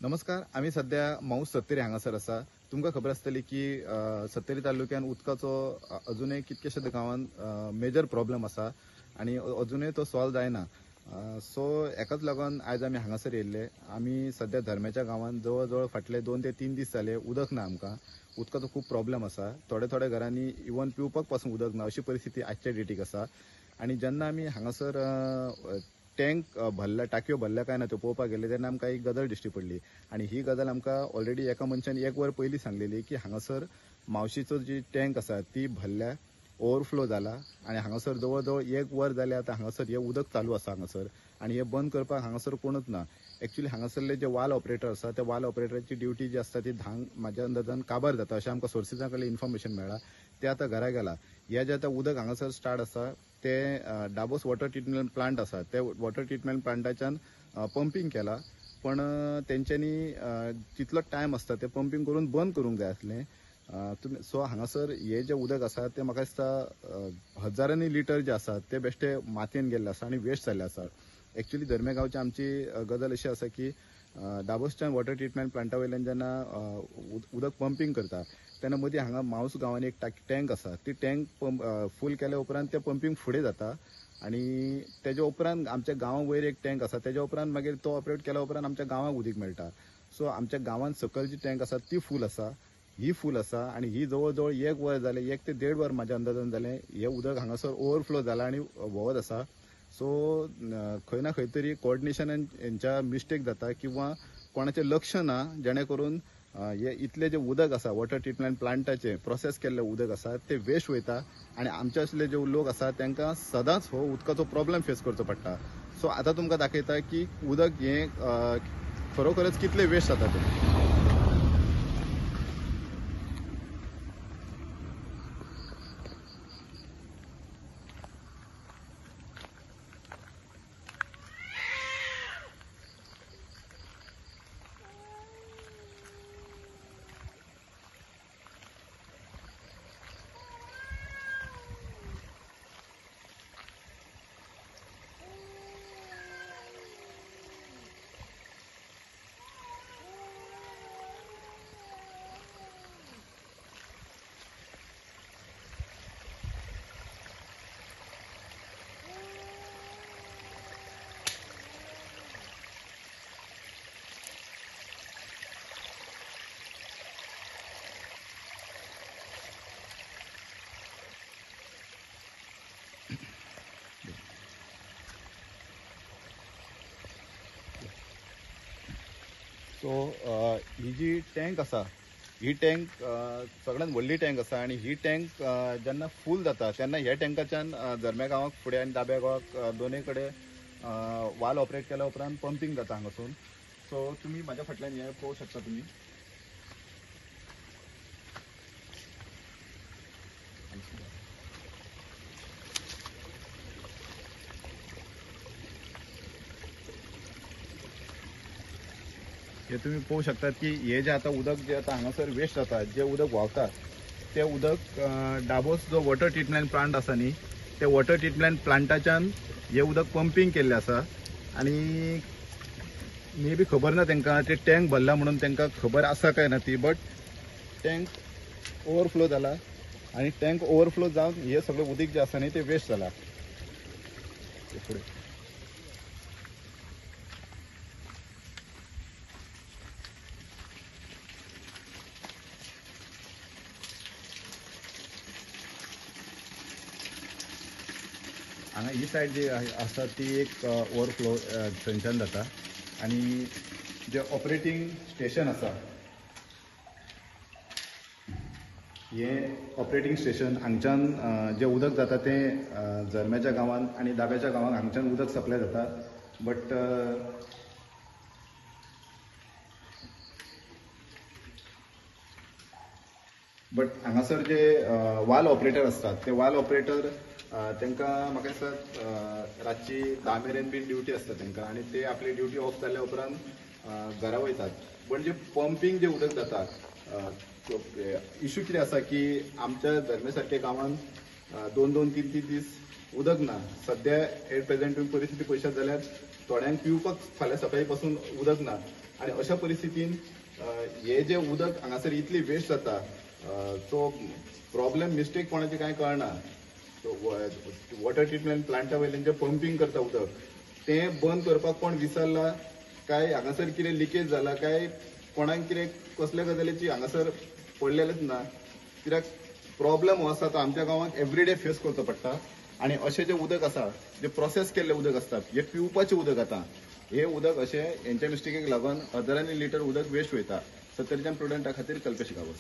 नमस्कार, आमी सध्या माऊस सत्तरी हांगासर आसा. तुमकां खबर आसतली की सत्तरी तालुक्यान उदकाचो अजुनूय कितकेशे गांवान मेजर प्रॉब्लम आसा आनी अजुनूय तो सॉल्व जायना. सो एकाच लागून आयज आमी हांगासर येयल्ले. आमी सध्या धर्म्याच्या गांवान जवळ जवळ फाटले 2 ते 3 दीस जाले उदक ना. आमकां उदकाचो खूब प्रॉब्लम आसा. थोडे थोडे घरांनी इवन पिवपाक पासून उदक ना अशी परिस्थिती आजच्या डेटीक आसा. आनी जेन्ना आमी हांगासर टँक भरल्या, टाकयो भरल्या काय ना त्यो पळोवपाक गेले तेन्ना आमकां एक गजाल दिश्टी पडली. आनी ही गजाल आमकां ऑलरेडी एका मनशान 1 वर पयलीं सांगलेली की हांगासर मावशीचो जी टँक आसा ती भरल्या, ओवरफ्लो जाला आनी हांगासर जवळ जवळ 1 वर जालें आतां हांगासर हें उदक चालू आसा हांगासर. आनी हें बंद करपाक हांगासर कोणूच ना. एक्चुअली हांगासरले जे वाल ऑपरेटर आसा त्या वाल ऑपरेटराची ड्युटी जी आसता ती 10 म्हाज्या अंदाजान काबार जाता अशें आमकां सोर्सिसां कडल्यान इन्फॉर्मेशन मेळ्ळां. ते आतां घरा गेला. हे जें आतां उदक हांगासर स्टार्ट आसा तें दाबोस वॉटर ट्रिटमेंट प्लांट आसा, ते वॉटर ट्रिटमेंट प्लांटाच्यान पंपींग केला, पण तेंच्यांनी तितलो टायम आसता ते पंपींग करून बंद करूंक जाय आसलें. तुमी सो हांगासर हे जें उदक आसा तें म्हाका दिसता हजारांनी लिटर जे आसा ते बेश्टे मातयेन गेल्ले आसा आनी वेस्ट जाल्ले आसा. एक्चुअली धर्मे गांवची आमची गजाल अशी आसा की दाबोसच्यान वॉटर ट्रिटमेंट प्लांटा वयल्यान जेन्ना उदक पंपींग करता तेन्ना मदीं हांगा माऊस गांवांनी एक टँक आसा, ती टँक पंप फूल केल्या उपरांत तें पंपींग फुडें जाता आनी तेज्या उपरांत आमच्या गांवा वयर एक टँक आसा, तेज्या उपरांत मागीर तो ऑपरेट केल्या उपरांत आमच्या गांवाक उदीक मेळटा. सो आमच्या गांवांत सकयल जी टँक आसा ती फूल आसा, ही फूल आसा आनी ही जवळ जवळ 1 वर जालें, 1 ते 1.5 वर म्हाज्या अंदाजान जालें हें उदक हांगासर ओवरफ्लो जाला आनी व्हांवत आसा. सो खंय ना खंय तरी कोऑर्डिनेशनान हेंच्या मिस्टेक जाता किंवा कोणाचें लक्ष ना, जेणे करून हे इतलें जें उदक आसा वॉटर ट्रिटमेंट प्लांटाचें प्रोसेस केल्लें उदक आसा तें वेस्ट वयता आनी आमचे असले जे लोक आसा तांकां सदांच हो उदकाचो प्रॉब्लम फेस करचो पडटा. सो आतां तुमकां दाखयता की उदक हें खरोखरच कितलें वेस्ट जाता तें. सो ही जी टँक आसा ही टँक सगळ्यात व्हडली टँक आसा आनी ही टँक जेन्ना फूल जाता तेन्ना ह्या टँकाच्यान धर्म्या गांवाक फुडें आनी दाब्या गांवाक दोनूय कडेन वाल ऑपरेट केल्या उपरांत पंपींग जाता हांगासून. सो तुमी म्हाज्या फाटल्यान हें पळोवंक शकता तुमी. हे तुमी पळोवंक शकतात की हे जे आतां उदक जे आतां हांगासर वेस्ट जाता, जे उदक व्हांवता तें उदक दाबोस जो वॉटर ट्रिटमेंट प्लांट आसा न्ही ते वॉटर ट्रिटमेंट प्लांटाच्यान हें उदक पंपींग केल्लें आसा. आनी मे बी खबर ना तांकां ते टँक भरला म्हणून तांकां खबर आसा काय ना ती, बट टँक ओवरफ्लो जाला आनी टँक ओवरफ्लो जावन हें सगळें उदीक जें आसा न्ही तें वेस्ट जाला. फुडें हांगा ही सायड जी आसा ती एक ओवरफ्लो थंयच्यान जाता आनी जे ऑपरेटींग स्टेशन आसा हें ऑपरेटींग स्टेशन हांगच्यान जें उदक जाता तें झरम्याच्या गांवांत आनी दाब्याच्या गांवांत हांगच्यान उदक सप्लाय जाता. बट हांगासर जे वाल ऑपरेटर आसतात ते वाल ऑपरेटर तांकां म्हाका दिसता रातची 10 मेरेन बी ड्युटी आसता तांकां आनी ते आपली ड्युटी ऑफ जाल्या उपरांत घरा वयतात. पण जे पंपींग जे उदक जाता इशू कितें आसा की आमच्या धर्मे सारक्या गांवांत 2-2, 3-3 दीस उदक ना. सद्या एट प्रेझेंट तुम्ही परिस्थिती पळयशात जाल्यार थोड्यांक पिवपाक फाल्यां सकाळी पासून उदक ना. आनी अशा परिस्थितीन हे जे उदक हांगासर इतली वेस्ट जाता, तो प्रॉब्लेम मिस्टेक कोणाची कांय कळना. वॉटर ट्रिटमेंट प्लांटा वयल्यान जे पंपींग करता उदक तें बंद करपाक कोण विसरला काय, हांगासर कितें लिकेज जाला काय, कोणाक कितें कसल्या गजालीची हांगासर पडलेलेच ना. कित्याक प्रॉब्लेम हो आसा तो आमच्या गांवांत एवरीडे फेस करचो पडटा. आनी अशें जें उदक आसा, जे प्रोसेस केल्लें उदक आसता, हें पिवपाचें उदक आतां हें उदक अशें हेंच्या मिस्टेकीक लागून हजारांनी लिटर उदक वेस्ट वयता. सत्तरीच्यान प्रुडंटा खातीर कल्पेश गांवस.